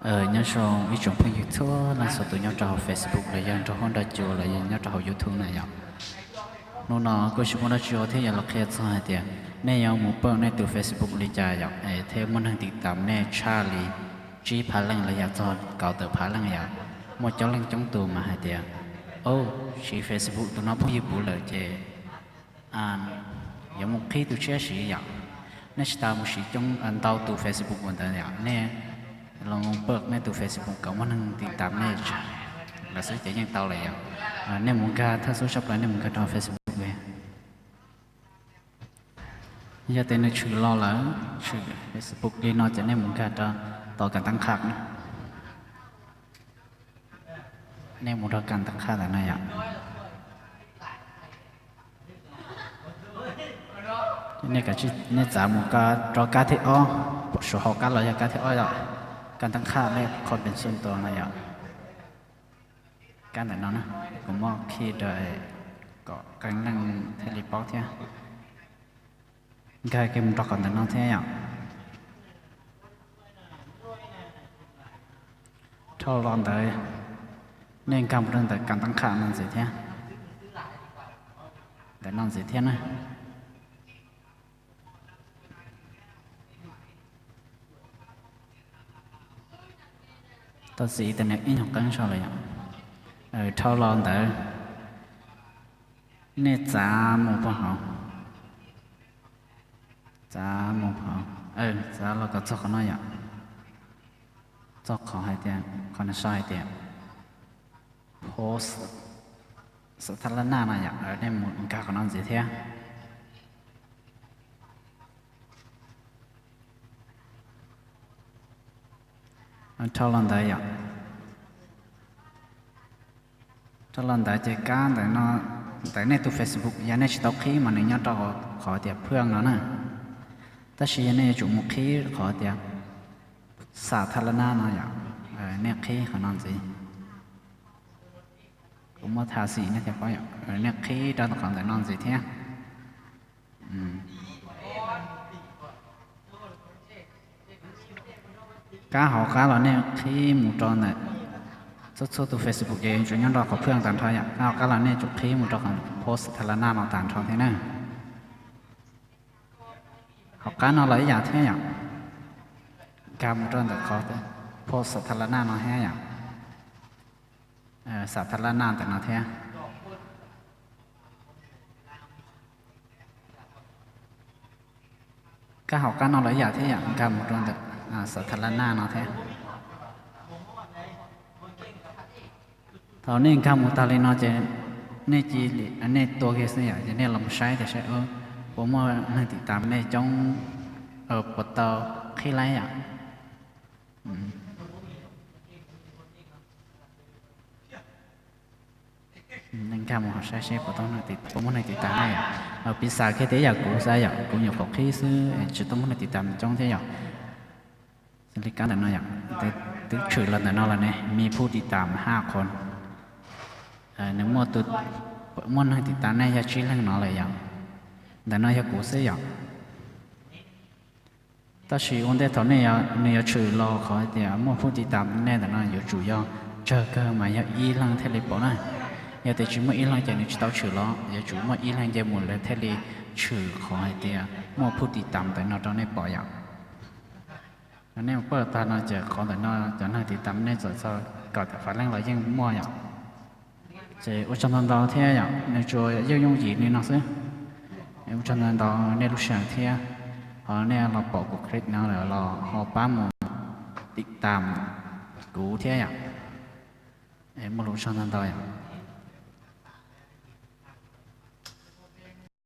Nyob zoo ib tsoom phooj ywg txhua leej txhua tus nyob rau hauv Facebook los yog nrog huab nrog cua los yog nyob rau hauv YouTube na yom. Hnub no kuj tsis muaj dab tsi ua thiab yuav los qhia txog hais tias nej yuav mus pawj nej tus Facebook li cas yom, es thiaj muaj neeg tiv tam nej tshaj li tsib phav leej los yog txog kaum tawm phav leej yom. Muaj coob leej coob tus mas hais tias, o, siv Facebook tus no phooj ywg puv lawm ces yuav mus qhib tus tshiab siv yom. Nej tsis tas mus siv coob ntau tus Facebook ua ntawd yom, nej los mus pawj nej tus Facebook kom muaj neeg tiv tam nej lawm xwb ces yeej tau lawm yom. Nej mus nkag thawj xub sab plaws, nej mus nkag rau Facebook li. Yog tias nws tshwm los lawm, tshwm Facebook li no ces nej mus nkag rau tom kas tab qha. Nej mus rau kas tab qha ntawm no yom. Nej txav mus rau kab thib ob, saum hauv qab los yog kab thib ob yom. Kas tab qha nej qhov pees xu tos no yom. Kab ntawm no na, kuv muab khij rau kom qee leej thiaj li paub thiab. Nkag kiag mus rau qhov ntawm no thiab yom. Dhau los ntawd, nej nkag mus rau ntawm kas tab qha no ntxiv thiab. Ntawm no ntxiv thiab na. Tau txiv internet ib nyuag qeeb zog lawm yom. Dhau los ntawd, nej txav mus puag hauv. Txav mus, txav los kom txog qhov no yom. Txog qhov hais tias, qhov no sau hais tias post xa tha la naj no yom, nej mus nkag qhov no ntxiv thiab. Dhau los ntawd yom. Dhau los ntawd ces kab ntawm no, ntawm nej tus Facebook yog nej tsis tau qhib mas nws nyob rau qhov tias phwj no na. Tab sis yog nej yuav tsum mus qhib qhov tias xa tha la naj no yom, nej qhib qhov no ntxiv. Kuv muab tha xim nej thiaj paub yom, nej qhib rau qhov ntawm no ntxiv thiab. Kab hauv qab los nej qhib mus rau ntawm, txhua txhua tus Facebook ces yuav tsum nyob rau qhov phwj tag nrho yom. Kab hauv qab los nej tsum qhib mus rau qhov post tha la naj no tag nrho thiab na. Hauv qab no los ib yam thiab yom. Nkag mus rau ntawm qhov post xa tha la naj no thiab yom. Xa tha la naj ntawm no thiab. Kab hauv qab no los ib yam thiab yom, nkag mus rau ntawm xa tha la naj no thiab. Thaum nej nkag mus tag li no ces nej cia li, nej tua kiag xwb yom, ces nej los saib tias saib puas muaj neeg tiv tam nej coob, puas tau qhib laib yom. Nkag mus hauv saib seb puas muaj neeg tiv tam nej yom. Piv xam kiag tias yam kuv xav yom, kuv nyuam qhuav qhib xwb tsis tau muaj neeg tiv tam coob thiab yom. Xws li kab ntawm no yom, twb tshwm los ntawm no los ne, mi phuj tiv tam haj qhov, nws muaj tus, muaj neeg tiv tam nej yog tsib leeg no lawm yom. Ntawm no yog kuv xwb yom. Tab sis ua ntej thaum nej, nws yuav tshwm los qhov tias muaj phuj tiv tam nej ntawm no yuav tsum yog tsawg kawg mas yog ib leeg thiaj li pom na. Yog tias tsis muaj ib leeg ces nws tsis tau tshwm los, yuav tsum muaj ib leeg nce mus lawv thiaj li tshwm qhov hais tias muaj phuj tiv tam ntawm no rau nej pom yom. Nej mus pawj tag no ces qhov ntawm no cov neeg tiv tam nej txawm txog kaum tawm phav leej los yeej muaj yom. Ces ua tsaug ntau ntau thiab yom, nws tsuas yooj yooj yim li no xwb. Ua tsaug ntau ntau nej lub sij hawm thiab, ho nej los pom kuv clip no lawm los ho pab mus tiv tam kuv thiab yom. Muaj lus ua tsaug ntau ntau yom.